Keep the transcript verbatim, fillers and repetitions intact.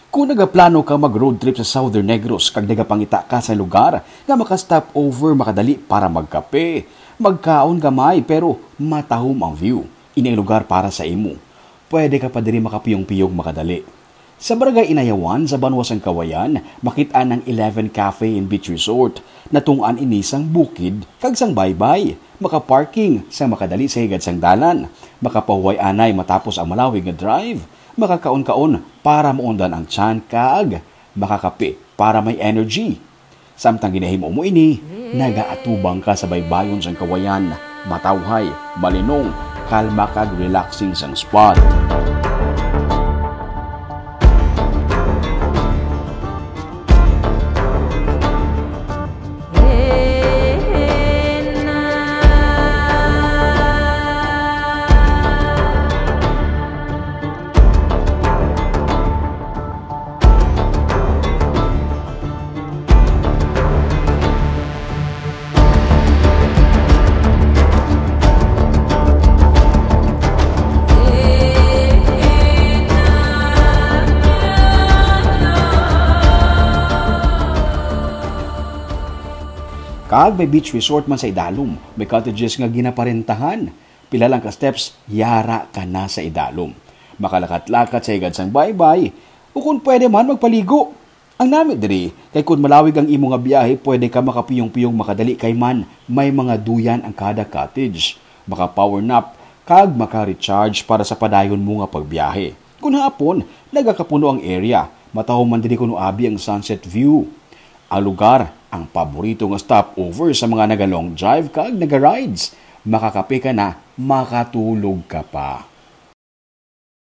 Kung nagaplano ka mag-road trip sa Southern Negros kag nagapangita ka sa lugar nga maka-stop over makadali para magkape, magkaon gamay pero matahom ang view, ini ang lugar para sa imo. Pwede ka pa diri makapiyong-piyong makadali. Sa Barangay Inayawan, sa banwa sang Kawayan, makit-an ang Eleven Cafe and Beach Resort. Natungod ini sang bukid kag sang baybay. Maka-parking sa makadali sa higad sang dalan. Makapahuway anay matapos ang malawig nga drive. Makakaon-kaon para maundan ang tiyan kag makakape para may energy. Samtang ginahimo mo ini, nagaatubang ka sa baybayon sang Kawayan, matawhay, malinong, kalma kag relaxing sang spot. Kag may beach resort man sa idalom, may cottages nga ginaparentahan. Pila lang ka steps, yara ka na sa idalom. Makalakat-lakat sa higad sang baybay, o kung pwede man, magpaligo. Ang nami diri, kay kun malawig ang imo nga biyahe, pwede ka makapiyong-piyong makadali kay man may mga duyan ang kada cottage. Maka-power nap, kag maka-recharge para sa padayon mo nga pagbiyahe. Kun hapon, nagakapuno ang area. Matahom man diri kuno abi ang sunset view. Ang lugar, ang paborito nga stopover sa mga naga-long drive kag naga-rides. Makakape ka na, makatulog ka pa.